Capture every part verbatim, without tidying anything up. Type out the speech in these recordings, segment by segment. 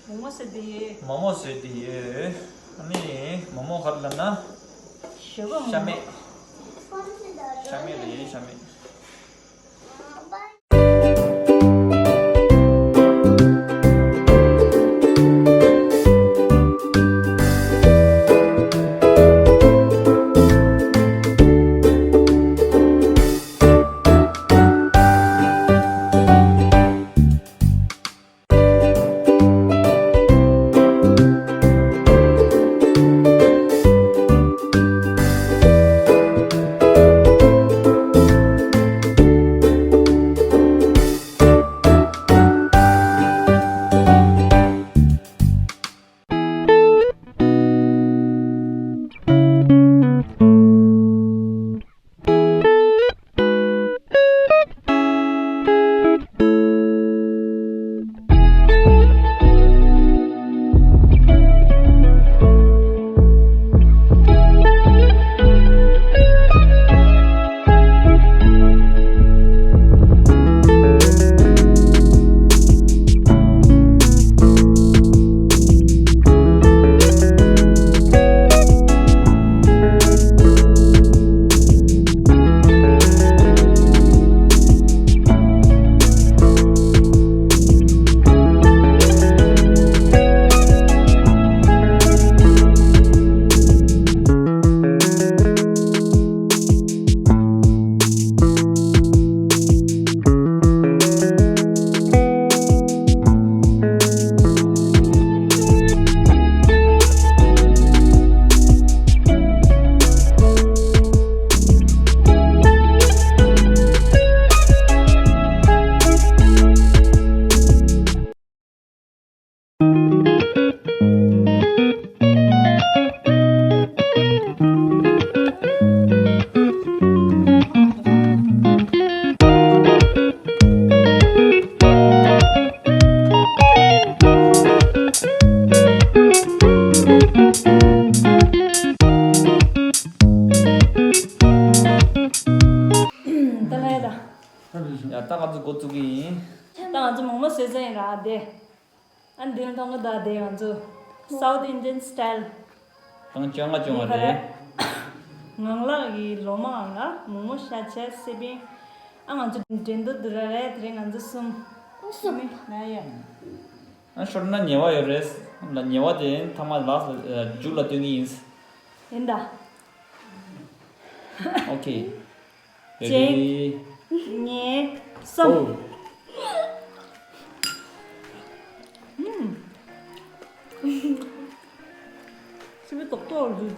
མོག་མོག་བཟོས་ཏེ་ཡོད། མོག་མོག་བཟོས་ཏེ་ཡོད། ཨ་ནི་མོག་མོག་ག་རེ་ལབ་ན། ཞོགས་པ་མོག་མོག་ཤ་མེད། ཤ་མེད་རེད། ཤ་མེད། ད་ལས་ད། ཡ་ད་ང་ཚོ་འགོ་བཙུགས་ཀྱི་ཡིན། ད་ང་ཚོ་མོག་མོག་བཟོས་ཚར་ཡིན་ར་དེ། ཨ་འདི་ནི་མཐོང་གི་ད་དེ་ང་ཚོ་South Indian style། ཨང་བཅོ་ལྔ་བཅོ་ལྔ་རེད། ངང་ལག་གི་ལོ་མའམ་ལ་མོག་མོག་ཤ་ཆས་སི་པིང་། ཨ་ང་ཚོ་འགྲན་བསྡུར་འདི་ར་རེད། དེ་རིང་ང་ཚོ་གསུམ། གསུམ་ན་ཡ། ཨ་ཤོར་ན་ཉེ་བ་ཡོད་རེད། ལ་ཉེ་བ་དེ་ཐ་མ་ལ་མཇུག་ལ་སྟོན་གྱི་ཡིན། ཡིན་ད། ཨོ་ཁེ། གཅིག་གཉིས། གསུམ། ཨུམ། སི་པིང་ཏོག་ཏོག་འདུག་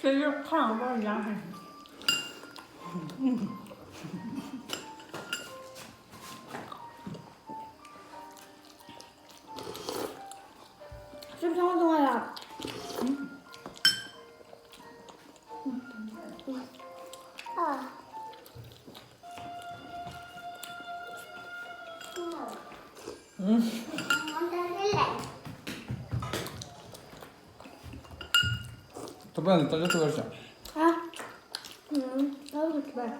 ཁྱེད་ཚོ་ཁ་ཡང་པར་ཡང་ཧེ། ཅུང་ཆང་བཙོང་བ་ཡ། ཐུབ་པ་ནི་ཏོག་ཙམ་ཐུབ་པར་བྱ། ཨ། ཨུམ། ཏོག་ཙམ་ཐུབ་པ།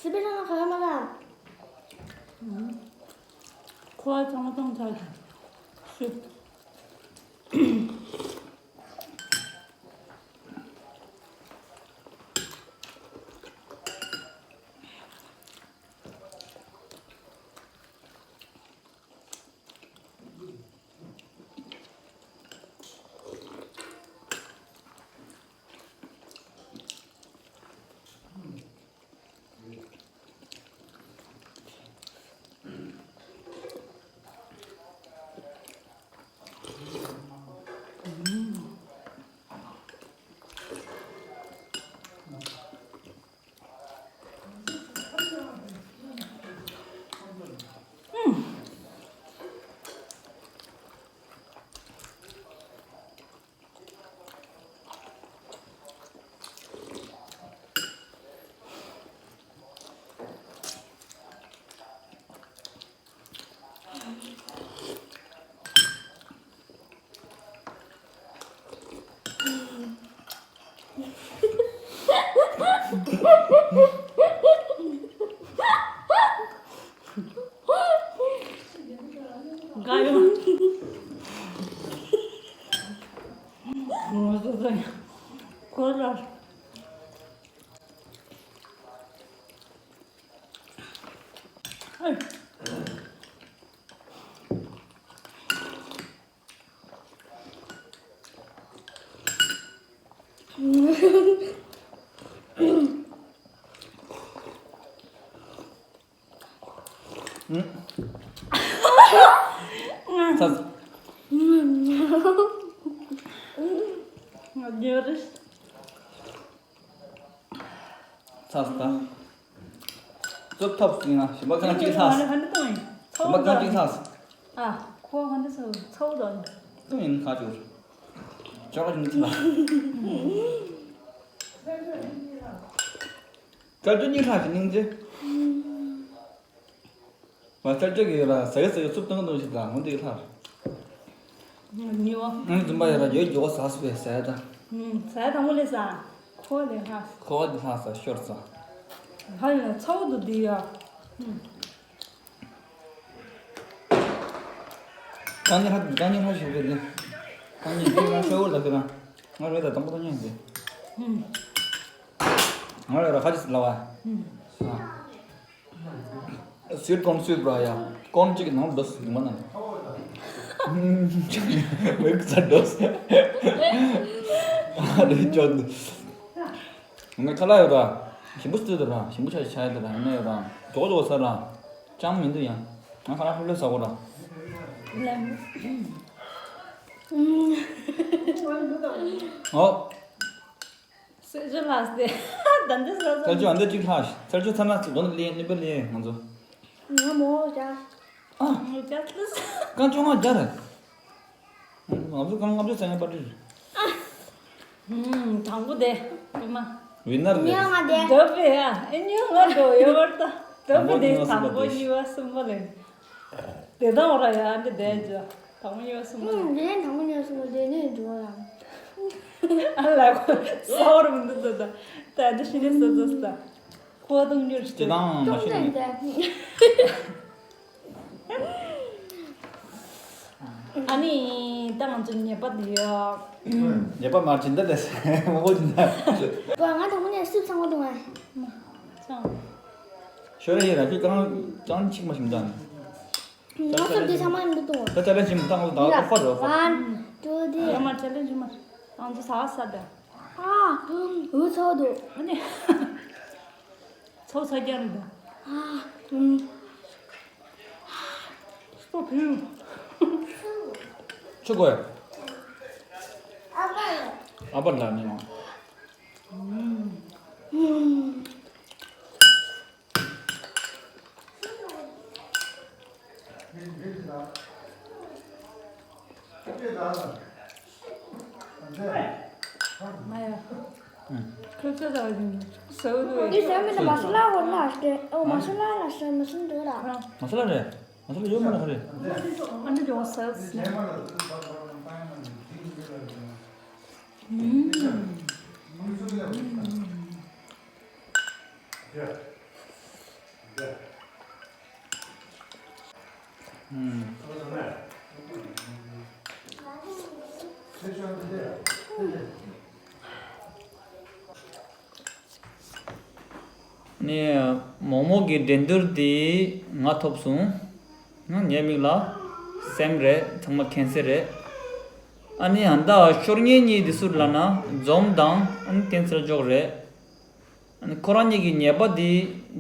སི་པིང་ལ་ཁ་ལ་མ་ལ། ཁོ་ཚང་མ་ཚང་ཚར་ཤི། དགའ་ཡོང་། ངོ་སོ་སོ་ཡང་ཁོ་ལ། ཚ། ཚ་ས། རྩུབ་ཐབས་ཟིན་ན་ཞིམ་པ་གང་ཅིག་ལྷག་ཞིམ་པ་གང་ཅིག་ལྷག་ཨ། ཁོ་ག་འདྲ་ཚ་ཚ་བོ་དང་། ཏུ་ཡིན་ཁ་ཅུར། ཅོག་ཅུང་ཚ། ཀལ་ཅུ་གཉིས་ལྷག་ཞིག་སྙིང་རྗེ། ང་ཅག་ཅག་གི་ཡོད་ལ་ཟ་གི་ཟ་གི་སུབ་བཏང་གི་འདུག་ཞིག་ལ་འོན་ཏེ་ལྷག་ཉི་བ། ང་རྫུན་པ་ཡོད་ལ་ཡོད་མགྱོགས་ཟ་སུབ་པའི་ཟ་ཡ་ད། ཟ་ཡ་དང་པོ་ལས་ཟ། ཁོ་ལས་ལྷག་ཁོ་བ་དེ་ལྷག་ཟ་ཤོར་ཟ། ཧ་ལས་ཚ་བོ་འདུག་དེ་ཡ། ཀ་ཉེ་ཧ་ཀ་ཉེ་ཧ་ཞིག་རེད་དེ། ཀ་ཉེ་ཁྱེད་རང་ཤོག་ལ་ཁྱེད་རང་། ང་རེད་ད་དང་པོ་ཀ་ཉེ་དེ། ང་རེད་ད་ཁ་ཅིག་ལ་བ། ཨ། སུའིཊ་ཀོརན་སུའིཊ་བྲ་ཡ། ཀོརན་གཅིག་གི་ནང་ལ་འགྲོ་སྲིད་མ་ན། མིག་ཚ་འགྲོ་སྲིད། ཨ་རེ་ཅོག་འདུག་ངས་ཁ་ལག་ཡོད་ར། ཞིམ་པོ་སྟེར་དུ་ར། ཞིམ་པོ་ཆ་ཆ་ཡོད་དུ་ར། ཡིན་ན་ཡོད་ར། མགྱོགས་མགྱོགས་ཟ་ར། ཅང་མི་འདུག་ཡང་། ང་ཁ་ལག་ལྷོད་ལྷོད་ཟ་གོ་ར། ཨོ། སེ་ཇོ་ལགས་སེ། ད་འདི་ཟ་ཟ། ཚར་ཅུ་ཨ་འདི་གཅིག་ལྷག་ཚར་ཅུ་ཚར་ན་ཚིག་དོན་ལེན་ནུས་པ་ལེན་ང་ཚོ། ང་མོ་ཡ། ཨ། ང་ཡ་ལགས། རྐང་བཅོ་ལྔ་བརྒྱ་རེད། ང་ཚོ་རྐང་ལྔ་བཅུ་ཟ་ཡ་པ་ཏི། ཨུམ། དང་པོ་དེ། ཨེ་མ། ཝི་ནར་རེད། ཉོ་ང་དེ། འདོད་པའི་ཡ། ཨེ་ཉོ་ང་འགྲོ་ཡོད་བར་ད། དང་པོ་དེ་དང་པོ་གཉིས་པ་གསུམ་པ་ལེན། དེ་དང་བ་ར་ཡ་འདི་དེ་ཇ། དང་པོ་གཉིས་པ་གསུམ་པ་ལེན། ཨུམ། དེ་ནས་དང་པོ་གཉིས་པ་གསུམ་པ་དེ་ནས་འགྲོ་ཡ། ཨ་ལ་གོ་ས་བར་མི་འདུག་ད་ད། ད་འདི་ཤི་ནས་ས་ཟ་ས་ད། ཁོ་དང་མྱུར་ཅི་དང་མ་ཤི་ནས། ཨ་ནི་ད་ང་ཚོ་ཉེས་པ་འདི་ཡ། ཉེས་པ་མར་སྦྱིན་བདག་ལས་མང་པོ་སྦྱིན་བདག་བ་ང་དང་པོ་ནས་སུབ་ཚང་བ་དང་ང་། ཚང་། ཤོར་ཡིན་ར་ཁྱོད་ཀྱང་ཀྱང་ཆིག་མ་ཞིམ་དང་། ང་སུབ་དེ་ཚང་མ་འདུག་དང་། ད་ཅ་ལེན་ཞིམ་དང་ད་ཨོ་ཧྥར་ཨོ་ཧྥར། ཝན་ཊུ་ཐི་རི། ཡ་མ་ཅ་ལེན་ཞིམ་མ། ང་ཚོ་ཟ་ས་ད། ཨ། འུ་ཚོ་འདུག་ཨ་ནི། ཚོགས་ཚ་རྒྱ་རེད་ད། ཨ། ཨུམ། སྟོབས་ཕུལ། ཆུ་དགོས། ཨ་པ་ལ་ནི་ཡང་། ཨུམ། ང་ཡ། ཁོས་ཁྱོད་ལ་ཡིན་ཟེར་བ་འདུག་འདི་ཟེར་མི་འདུག་མ་སུ་ལ་ཧོར་ལ་ཨ་ཨོ་མ་སུ་ལ་ལ་ཟེར་མ་སུ་འདུག་ལ། མ་སུ་ལ་རེད། མ་སུ་ལ་ཡོད་མ་ལ་ཧ་རེད། ཨ་འདི་ཇོ་ཟེར་ཟེར། ནི་མོག་མོག་གི་འགྲན་བསྡུར་འདི་ང་ཐོབ་སོང་། ང་ངའི་མིག་ལ་སེམས་རེད་ཚང་མ་མཁྱེན་གསལ་རེད། ཨ་ནི་ཨ་མདའ་ཤོར་མཁན་གཉིས་འདི་སུ་རེད་ལབ་ན་འཛོམས་དང་ཨ་ནི་བསྟན་འཛིན་ལྕོག་རེད། ཨ་ནི་ཁོ་རང་གཉིས་ཀྱི་ཉེས་པ་འདི་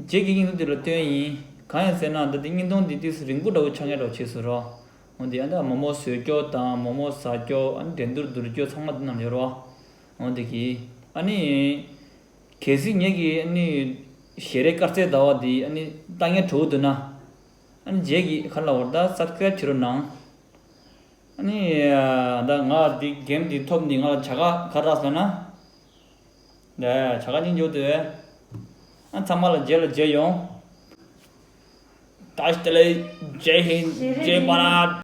རྗེས་ཀྱི་བརྙན་ཐུང་འདི་ལ་སྟོན་ཡིན། གང་ཡིན་ཟེར་ན་ད་ལྟའི་བརྙན་ཐུང་འདི་ཏོག་ཙམ་རིང་པོ་འདྲ་བོ་ཆགས་མཁན་འདྲ་བོ་བྱས་སོང་རོ། འོན་ཏེ་ཨ་ནི་མོག་མོག་བཟོས་རྒྱུ་དང་མོག་མོག་ཟ་རྒྱུ་ཨ་ནི་འགྲན་བསྡུར་བསྡུར་རྒྱུ་ཚང་མ་འདི་ནང་ཡོད་རོ། འོན་ཏེ་གི་ཨ་ནི་གལ་སྲིད་ངེད་ཀྱི་ཨ་ནི་ཞལ་རས་དཀར་རྩེ་ཟླ་བ་འདི་ཨ་ནི་ལྟ་མཁན་གྲོགས་འདུག་ན་ཨ་ནི་རྗེས་ཀྱི་ག་ལ་བར་ད་སབ་སི་ཀ་རེབ་བྱེད་རོགས་གནང་། ཨ་ནི་ད་ང་འདི་གེམ་འདི་ཐོབ་འདི་ང་ལ་བྱ་དགའ་ག་རག་ཟེར་ན། ད་བྱ་དགའ་སྙིང་རྗེ་པོ་དེ། ཨ་ཚང་མ་ལ་རྗེས་ལ་མཇལ་ཡོང་། ད་ཞི་ཏ་ལེ། ཇེ་ཧིན། ཇེ་བྷ་རད།